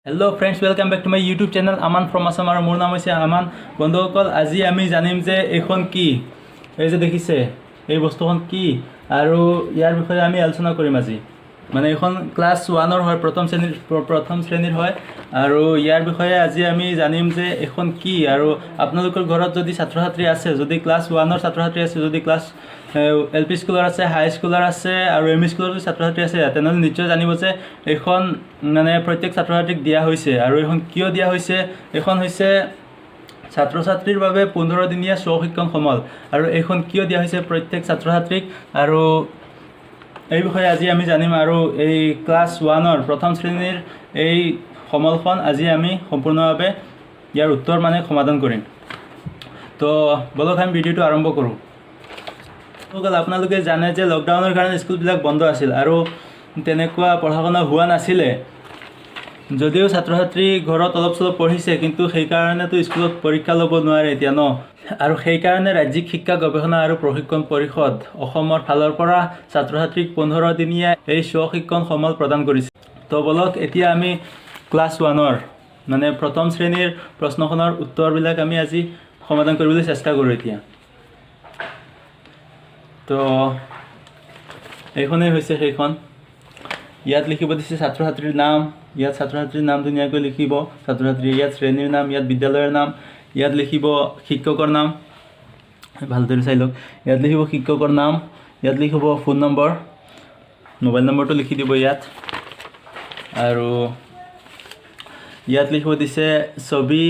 Hello friends, welcome back to my YouTube channel Aman from Assam আৰু মোৰ নাম হৈছে আমান। বন্ধুসকল, আজি আমি জানিম যে এইখন কি, এই যে দেখিছে এই বস্তুখন কি আৰু ইয়াৰ বিষয়ে আমি আলোচনা কৰিম আজি। মানে এইখন ক্লাছ ওৱানৰ হয়, প্ৰথম শ্ৰেণীৰ হয় আৰু ইয়াৰ বিষয়ে আজি আমি জানিম যে এইখন কি। আৰু আপোনালোকৰ ঘৰত যদি ছাত্ৰ ছাত্ৰী আছে, যদি ক্লাছ ওৱানৰ ছাত্ৰ ছাত্ৰী আছে, যদি ক্লাছ এল পি স্কুলৰ আছে, হাই স্কুলৰ আছে আৰু এম ই স্কুলৰ যদি ছাত্ৰ ছাত্ৰী আছে, তেনেহ'লে নিশ্চয় জানিব যে এইখন মানে প্ৰত্যেক ছাত্ৰ ছাত্ৰীক দিয়া হৈছে আৰু এইখন কিয় দিয়া হৈছে। এইখন হৈছে ছাত্ৰ ছাত্ৰীৰ বাবে 15 দিনীয়া স্বশিক্ষণ সমল আৰু এইখন কিয় দিয়া হৈছে প্ৰত্যেক ছাত্ৰ ছাত্ৰীক আৰু এই বিষয়ে আজি আমি জানিম। আৰু এই ক্লাছ ওৱানৰ প্ৰথম শ্ৰেণীৰ এই সমলখন আজি আমি সম্পূৰ্ণভাৱে ইয়াৰ উত্তৰ মানে সমাধান কৰিম। তো বলক, আমি ভিডিঅ'টো আৰম্ভ কৰোঁ। সকল আপোনালোকে জানে যে লকডাউনৰ কাৰণে স্কুলবিলাক বন্ধ আছিল আৰু তেনেকুৱা পঢ়া শুনা হোৱা নাছিলে যদিও ছাত্ৰ ছাত্ৰী ঘৰত অলপ চলপ পঢ়িছে, কিন্তু সেইকাৰণেতো স্কুলত পৰীক্ষা ল'ব নোৱাৰে এতিয়া ন। আৰু সেইকাৰণে ৰাজ্যিক শিক্ষা গৱেষণা আৰু প্ৰশিক্ষণ পৰিষদ অসমৰ ফালৰ পৰা ছাত্ৰ ছাত্ৰীক 15 দিনীয়া এই স্বশিক্ষণ সমল প্ৰদান কৰিছে। তো বলক, এতিয়া আমি ক্লাছ ওৱানৰ মানে প্ৰথম শ্ৰেণীৰ প্ৰশ্নখনৰ উত্তৰবিলাক আমি আজি সমাধান কৰিবলৈ চেষ্টা কৰোঁ এতিয়া। তো এইখনেই হৈছে সেইখন। ইয়াত লিখিব দিছে ছাত্ৰ ছাত্ৰীৰ নাম। ইয়াত ছাত্ৰ ছাত্ৰীৰ নাম ধুনীয়াকৈ লিখিব ছাত্ৰ ছাত্ৰী, ইয়াত শ্ৰেণীৰ নাম, ইয়াত বিদ্যালয়ৰ নাম, ইয়াত লিখিব শিক্ষকৰ নাম। ভালদৰে চাই লওক। ইয়াত লিখিব শিক্ষকৰ নাম, ইয়াত লিখিব ফোন নম্বৰ, মোবাইল নম্বৰটো লিখি দিব ইয়াত। আৰু ইয়াত লিখিব দিছে, ছবি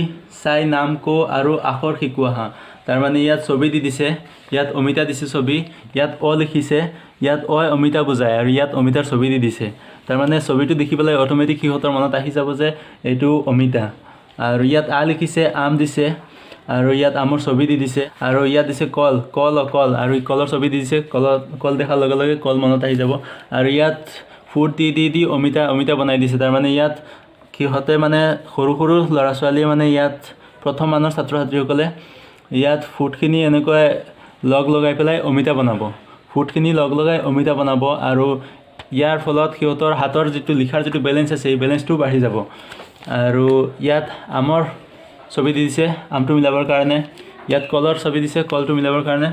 চাই নাম কো আৰু আখৰ শিকোঁ আহা। তাৰমানে ইয়াত ছবি দি দিছে, ইয়াত অমিতা দিছে ছবি, ইয়াত অ লিখিছে, ইয়াত অ অমিতা বুজায় আৰু ইয়াত অমিতাৰ ছবি দি দিছে। তাৰমানে ছবিটো দেখি পেলাই অট'মেটিক সিহঁতৰ মনত আহি যাব যে এইটো অমিতা। আৰু ইয়াত আ লিখিছে, আম দিছে আৰু ইয়াত আমৰ ছবি দি দিছে। আৰু ইয়াত দিছে কল, কল অ কল আৰু কলৰ ছবি দি দিছে। কলত কল দেখাৰ লগে লগে কল মনত আহি যাব। আৰু ইয়াত ফুট দি দি দি অমিতা অমিতা বনাই দিছে। তাৰমানে ইয়াত সিহঁতে মানে সৰু সৰু ল'ৰা ছোৱালীয়ে মানে ইয়াত প্ৰথম মানৰ ছাত্ৰ ছাত্ৰীসকলে ইয়াত ফুটখিনি এনেকৈ লগ লগাই পেলাই অমিতা বনাব। ফুটখিনি লগ লগাই অমিতা বনাব আৰু ইয়াৰ ফলত সিহঁতৰ হাতৰ যিটো লিখাৰ যিটো বেলেঞ্চ আছে, এই বেলেঞ্চটোও বাঢ়ি যাব। আৰু ইয়াত আমৰ ছবি দি দিছে আমটো মিলাবৰ কাৰণে। ইয়াত কলৰ ছবি দিছে কলটো মিলাবৰ কাৰণে।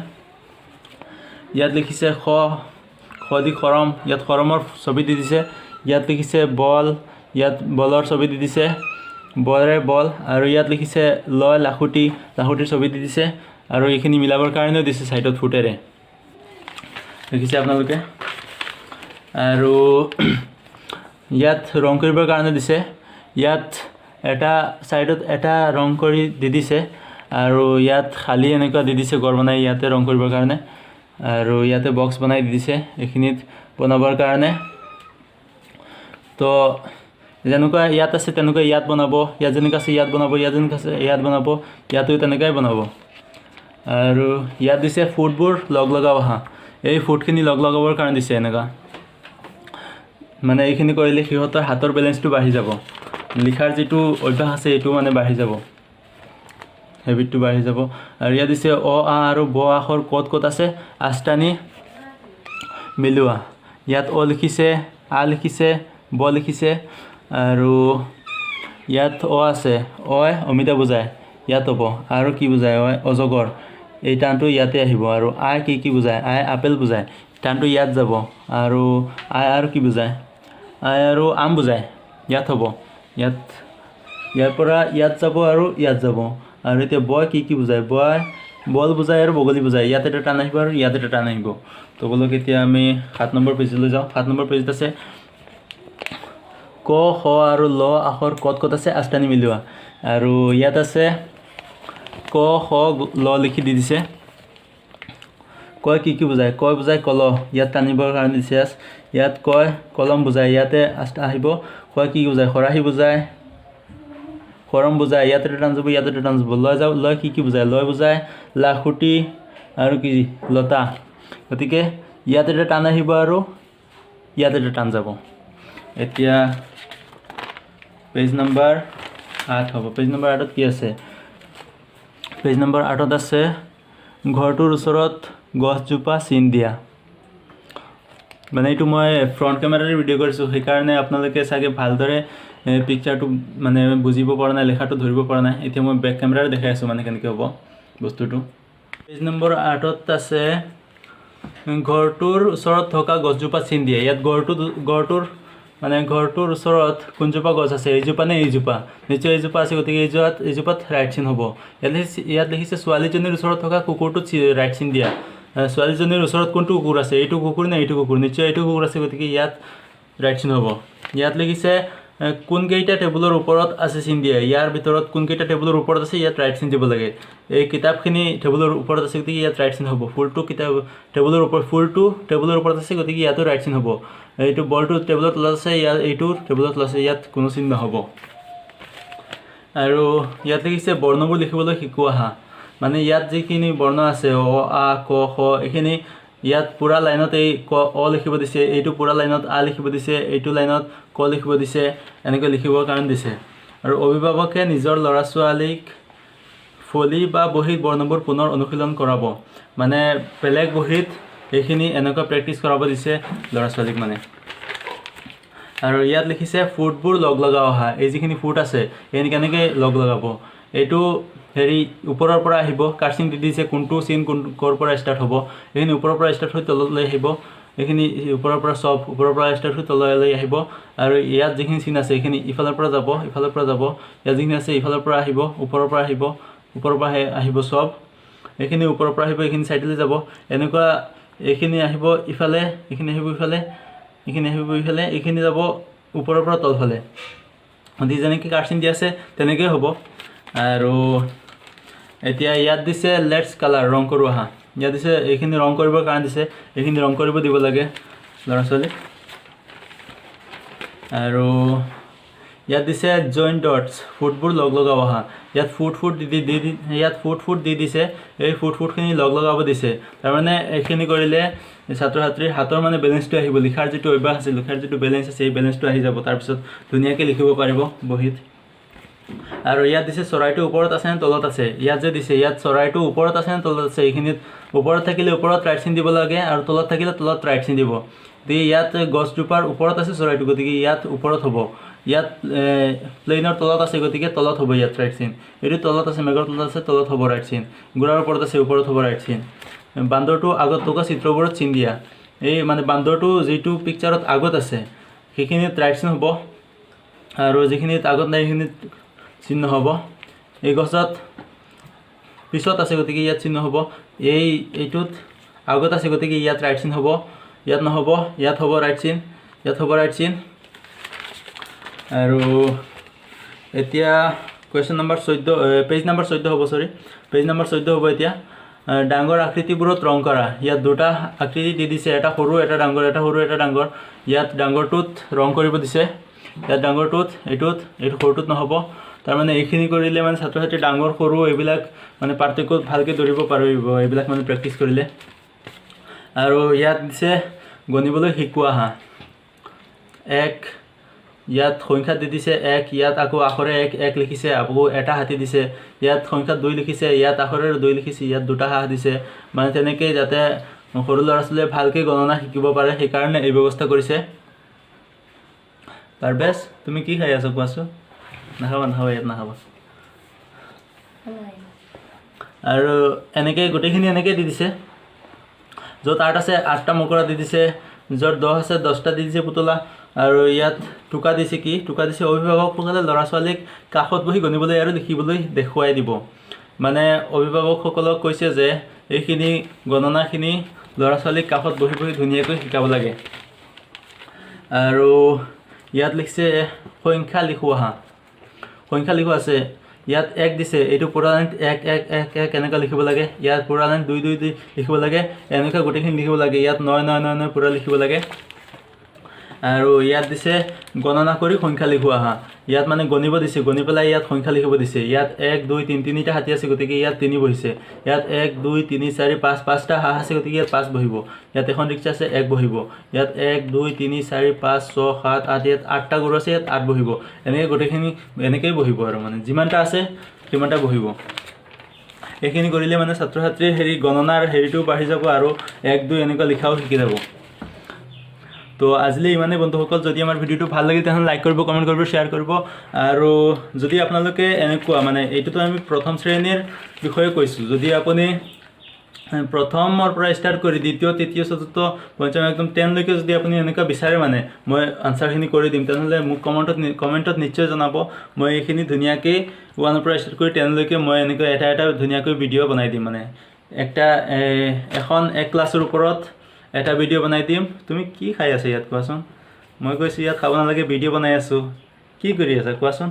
ইয়াত লিখিছে খ, খ দি খৰম, ইয়াত খৰমৰ ছবি দি দিছে। ইয়াত লিখিছে বল, ইয়াত বলৰ ছবি দি দিছে, বলেৰে বল। আৰু ইয়াত লিখিছে লয় লাখুটি, লাখুটিৰ ছবি দি দিছে আৰু এইখিনি মিলাবৰ কাৰণেও দিছে ছাইডত ফুটেৰে, দেখিছে আপোনালোকে। আৰু ইয়াত ৰং কৰিবৰ কাৰণে দিছে। ইয়াত এটা ছাইডত এটা ৰং কৰি দি দিছে আৰু ইয়াত খালী এনেকুৱা দি দিছে ঘৰ বনাই ইয়াতে ৰং কৰিবৰ কাৰণে। আৰু ইয়াতে বক্স বনাই দি দিছে এইখিনিত বনাবৰ কাৰণে। তো যেনেকুৱা ইয়াত আছে তেনেকুৱা ইয়াত বনাব, ইয়াত যেনেকুৱা আছে ইয়াত বনাব, ইয়াত যেনেকুৱা আছে ইয়াত বনাব, ইয়াতো তেনেকুৱাই বনাব। আৰু ইয়াত দিছে ফুটবোৰ লগ লগাব আহা। এই ফুটখিনি লগ লগাবৰ কাৰণে দিছে এনেকুৱা। মানে এইখিনি কৰিলে সিহঁতৰ হাতৰ বেলেঞ্চটো বাঢ়ি যাব, লিখাৰ যিটো অভ্যাস আছে এইটো মানে বাঢ়ি যাব, হেবিটটো বাঢ়ি যাব। আৰু ইয়াত দিছে অ আ আৰু ব আখৰ ক'ত ক'ত আছে আঁচ টানি মিলোৱা। ইয়াত অ লিখিছে, আ লিখিছে, ব লিখিছে আৰু ইয়াত অ আছে। অই অমিতা বুজায়, ইয়াত হ'ব। আৰু কি বুজায় অ? অজগৰ। এই টানটো ইয়াতে আহিব। আৰু আই কি কি বুজায়? আই আপেল বুজায়, টানটো ইয়াত যাব। আৰু আই আৰু কি বুজায়? আই আৰু আম বুজায়, ইয়াত হ'ব। ইয়াত ইয়াৰ পৰা ইয়াত যাব আৰু ইয়াত যাব। আৰু এতিয়া বয় কি কি বুজায়? বয় বল বুজায় আৰু বগলী বুজায়। ইয়াত এটা টান আহিব আৰু ইয়াত এটা টান আহিব। তো ব'লক, এতিয়া আমি 7 নম্বৰ পেজলৈ যাওঁ। 7 নম্বৰ পেজত আছে ক, খ আৰু ল আখৰ ক'ত ক'ত আছে আঁচ টানি মিলোৱা। আৰু ইয়াত আছে ক, খ, ল লিখি দি দিছে। কয় কি কি বুজায়? কয় বুজায় কলহ, ইয়াত টানিবৰ কাৰণে দিছে আঁচ। ইয়াত কয় কলম বুজায়, ইয়াতে আঁচ আহিব। কয় কি বুজায়? খৰাহী বুজায়, খৰম বুজায়, ইয়াতে এটা টান যাব, ইয়াতে এটা টান যাব। লয় যাব, লয় কি কি বুজায়? লয় বুজায় লাখুটি আৰু কি? লতা। গতিকে ইয়াত এটা টান আহিব আৰু ইয়াত এটা টান যাব। এতিয়া পেজ নম্বৰ 8 হ'ব। পেজ নম্বৰ 8ত কি আছে? পেজ নম্বৰ 8ত আছে ঘৰটোৰ ওচৰত গছজোপা চিন দিয়া। মানে এইটো মই ফ্ৰণ্ট কেমেৰাৰে ভিডিঅ' কৰিছোঁ, সেইকাৰণে আপোনালোকে চাগে ভালদৰে পিকচাৰটো মানে বুজিব পৰা নাই, লেখাটো ধৰিব পৰা নাই। এতিয়া মই বেক কেমেৰাৰে দেখাই আছোঁ মানে কেনেকৈ হ'ব বস্তুটো। পেজ নম্বৰ 8ত আছে ঘৰটোৰ ওচৰত থকা গছজোপা চিন দিয়ে। ইয়াত গড়টোৰ মানে ঘৰটোৰ ওচৰত কোনজোপা গছ আছে, এইজোপা নে এইজোপা? নিশ্চয় এইজোপা আছে, গতিকে এইজোপাত ৰাইট চিন হ'ব। ইয়াত লিখিছে ছোৱালীজনীৰ ওচৰত থকা কুকুৰটোত ৰাইট চিন দিয়া। ছোৱালীজনীৰ ওচৰত কোনটো কুকুৰ আছে, এইটো কুকুৰ নে এইটো কুকুৰ? নিশ্চয় এইটো কুকুৰ আছে, গতিকে ইয়াত ৰাইট চিন হ'ব। ইয়াত লিখিছে কোনকেইটা টেবুলৰ ওপৰত আছে চিন দিয়ে। ইয়াৰ ভিতৰত কোনকেইটা টেবুলৰ ওপৰত আছে ইয়াত ৰাইট চিন দিব লাগে। এই কিতাপখিনি টেবুলৰ ওপৰত আছে, গতিকে ইয়াত ৰাইট চিন হ'ব। ফুলটো কিতাপ টেবুলৰ ওপৰত, ফুলটো টেবুলৰ ওপৰত আছে, গতিকে ইয়াতো ৰাইট চিন হ'ব। এইটো বলটো টেবুলৰ তলত আছে, ইয়াত এইটো টেবুলৰ তলত আছে, ইয়াত কোনো চিন নহ'ব। আৰু ইয়াত লিখিছে বৰ্ণবোৰ লিখিবলৈ শিকোৱা। মানে ইয়াত যিখিনি বৰ্ণ আছে অ আ ক খ, এইখিনি ইয়াত পুৰা লাইনত এই ক অ লিখিব দিছে, এইটো পুৰা লাইনত আ লিখিব দিছে, এইটো লাইনত ক লিখিব দিছে, এনেকৈ লিখিবৰ কাৰণে দিছে। আৰু অভিভাৱকে নিজৰ ল'ৰা ছোৱালীক ফলি বা বহীত বৰ্ণবোৰ পুনৰ অনুশীলন কৰাব। মানে বেলেগ বহীত এইখিনি এনেকুৱা প্ৰেক্টিচ কৰাব দিছে ল'ৰা ছোৱালীক মানে। আৰু ইয়াত লিখিছে ফুটবোৰ লগ লগাও অহা। এই যিখিনি ফুট আছে এইখিনি কেনেকৈ লগ লগাব, এইটো হেৰি ওপৰৰ পৰা আহিব, কাৰ্চিং দি দিছে কোনটো চিন কোন ক'ৰ পৰা ষ্টাৰ্ট হ'ব, এইখিনি ওপৰৰ পৰা ষ্টাৰ্ট হৈ তললৈ আহিব, এইখিনি ওপৰৰ পৰা চব ওপৰৰ পৰা ষ্টাৰ্ট হৈ তললৈ আহিব। আৰু ইয়াত যিখিনি চিন আছে এইখিনি ইফালৰ পৰা যাব, ইফালৰ পৰা যাব, ইয়াত যিখিনি আছে ইফালৰ পৰা আহিব, ওপৰৰ পৰা আহিব, ওপৰৰ পৰা আহিব চব, এইখিনি ওপৰৰ পৰা আহিব, এইখিনি চাইডলৈ যাব, এনেকুৱা এইখিনি আহিব ইফালে, এইখিনি আহিব ইফালে, এইখিনি আহিব ইফালে, এইখিনি যাব ওপৰৰ পৰা তলফালে। গতিকে যেনেকৈ কাৰ্চিন দিয়া আছে তেনেকৈয়ে হ'ব। আৰু এতিয়া ইয়াত দিছে let's colour, ৰং কৰোঁ আহা। ইয়াত দিছে এইখিনি ৰং কৰিবৰ কাৰণে দিছে, এইখিনি ৰং কৰিব দিব লাগে ল'ৰা ছোৱালীক। আৰু ইয়াত দিছে জইন ডটছ, ফুটবোৰ লগ লগাব আহা। ইয়াত ফুট ফুট দি দি দি ইয়াত ফুট ফুট দি দিছে, এই ফুট ফুটখিনি লগ লগাব দিছে। তাৰমানে এইখিনি কৰিলে ছাত্ৰ ছাত্ৰীৰ হাতৰ মানে বেলেঞ্চটো আহিব, লিখাৰ যিটো অভ্যাস আছে, লিখাৰ যিটো বেলেঞ্চ আছে, এই বেলেঞ্চটো আহি যাব। তাৰপিছত ধুনীয়াকৈ লিখিব পাৰিব বহীত। আৰু ইয়াত দিছে চৰাইটো ওপৰত আছে নে তলত আছে। ইয়াত যে দিছে ইয়াত চৰাইটো ওপৰত আছে নে তলত আছে, এইখিনিত ওপৰত থাকিলে ওপৰত ৰাইট চিন দিব লাগে আৰু তলত থাকিলে তলত ৰাইট চিন দিব। গতিকে ইয়াত গছজোপাৰ ওপৰত আছে চৰাইটো, গতিকে ইয়াত ওপৰত হ'ব। ইয়াত প্লেইনৰ তলত আছে, গতিকে তলত হ'ব ইয়াত ৰাইট চিন। এইটো তলত আছে, মেঘৰ তলত আছে, তলত হ'ব ৰাইট চিন। ঘোঁৰাৰ ওপৰত আছে, ওপৰত হ'ব ৰাইট চিন। বান্দৰটো আগত থকা চিত্ৰবোৰত চিন দিয়া। এই মানে বান্দৰটো যিটো পিকচাৰত আগত আছে সেইখিনিত ৰাইট চিন হ'ব, আৰু যিখিনিত আগত নাই সেইখিনিত চিহ্ন হ'ব। এই গছত পিছত আছে, গতিকে ইয়াত চিহ্ন হ'ব। এইটোত আগত আছে, গতিকে ইয়াত ৰাইট চিন হ'ব, ইয়াত নহ'ব, ইয়াত হ'ব ৰাইট চিন, ইয়াত হ'ব ৰাইট চিন। আৰু এতিয়া কুৱেশ্যন নম্বৰ 14, পেজ নম্বৰ 14 হ'ব, চৰি, পেজ নম্বৰ 14 হ'ব। এতিয়া ডাঙৰ আকৃতিবোৰত ৰং কৰা। ইয়াত দুটা আকৃতি দি দিছে, এটা সৰু এটা ডাঙৰ, এটা সৰু এটা ডাঙৰ। ইয়াত ডাঙৰটোত ৰং কৰিব দিছে, ইয়াত ডাঙৰটোত, এইটোত, এইটো সৰুটোত নহ'ব। তাৰমানে এইখিনি কৰিলে মানে ছাত্ৰ ছাত্ৰী ডাঙৰ সৰু এইবিলাক মানে পাৰ্থক্য ভালকৈ ধৰিব পাৰিব, এইবিলাক মানে প্ৰেক্টিচ কৰিলে। আৰু ইয়াত দিছে গণিবলৈ শিকোৱা হা। এক, ইয়াত সংখ্যা দি দিছে এক, ইয়াত আকৌ আখৰে এক এক লিখিছে, আকৌ এটা হাতী দিছে। ইয়াত সংখ্যা 2 লিখিছে, ইয়াত আখৰেৰে 2 লিখিছে, ইয়াত দুটা হাঁহ দিছে। মানে তেনেকেই যাতে সৰু ল'ৰা ছোৱালীয়ে ভালকৈ গণনা শিকিব পাৰে সেইকাৰণে এই ব্যৱস্থা কৰিছে। পাৰবেজ, তুমি কি খাই আছা কোৱাচোন? নাখাবা, নাখাবা, ইয়াত নাখাবা। আৰু এনেকৈ গোটেইখিনি এনেকৈ দি দিছে। য'ত 8 আছে 8টা মকৰা দি দিছে, য'ত 10 আছে 10টা দি দিছে পুতলা। আৰু ইয়াত টোকা দিছে, কি টোকা দিছে? অভিভাৱকসকলে ল'ৰা ছোৱালীক কাষত বহি গণিবলৈ আৰু লিখিবলৈ দেখুৱাই দিব। মানে অভিভাৱকসকলক কৈছে যে এইখিনি গণনাখিনি ল'ৰা ছোৱালীক কাষত বহি বহি ধুনীয়াকৈ শিকাব লাগে। আৰু ইয়াত লিখিছে সংখ্যা লিখোঁ আহা। সংখ্যা লিখোঁ আছে, ইয়াত 1 দিছে, এইটো পুৰা লাইন 1 1 1 1 এনেকৈ লিখিব লাগে। ইয়াত পুৰা লাইন 2 2 2 লিখিব লাগে, এনেকৈ গোটেইখিনি লিখিব লাগে। ইয়াত 9 9 9 9 পুৰা লিখিব লাগে। আৰু ইয়াত দিছে গণনা কৰি সংখ্যা লিখোঁ আহা। ইয়াত মানে গণিব দিছে, গণি পেলাই ইয়াত সংখ্যা লিখিব দিছে। ইয়াত 1 2 3 তিনিটা হাতী আছে, গতিকে ইয়াত 3 বহিছে। ইয়াত 1 2 3 4 5 5টা হাঁহ আছে, গতিকে ইয়াত 5 বহিব। ইয়াত এখন ৰিক্সা আছে, 1 বহিব। ইয়াত 1 2 3 4 5 6 7 8, ইয়াত 8টা গৰু আছে, ইয়াত 8 বহিব। এনেকৈ গোটেইখিনি এনেকৈয়ে বহিব আৰু মানে যিমানটা আছে সিমানটা বহিব। এইখিনি কৰিলে মানে ছাত্ৰ ছাত্ৰীৰ হেৰি গণনাৰ হেৰিটোও বাঢ়ি যাব আৰু 1 2 এনেকুৱা লিখাও শিকি যাব। তো তো আজিলৈ ইমানেই বন্ধুসকল। যদি আমাৰ ভিডিঅ'টো ভাল লাগিল, তেনেহ'লে লাইক কৰিব, কমেণ্ট কৰিব, শ্বেয়াৰ কৰিব। আৰু যদি আপোনালোকে এনেকুৱা, মানে এইটোতো আমি প্ৰথম শ্ৰেণীৰ বিষয়ে কৈছোঁ, যদি আপুনি প্ৰথমৰ পৰা ষ্টাৰ্ট কৰি দ্বিতীয়, তৃতীয়, চতুৰ্থ, পঞ্চম, একদম 10লৈকে যদি আপুনি এনেকুৱা বিচাৰে, মানে মই আনচাৰখিনি কৰি দিম, তেনেহ'লে মোক কমেণ্টত নিশ্চয় জনাব। মই এইখিনি ধুনীয়াকৈ 1ৰ পৰা ষ্টাৰ্ট কৰি 10লৈকে মই এনেকৈ এটা এটা ধুনীয়াকৈ ভিডিঅ' বনাই দিম। মানে একটা এখন এক ক্লাছৰ ওপৰত এটা ভিডিঅ' বনাই দিম। তুমি কি খাই আছা ইয়াত, কোৱাচোন? মই কৈছোঁ ইয়াত খাব নালাগে, ভিডিঅ' বনাই আছোঁ। কি কৰি আছা, কোৱাচোন?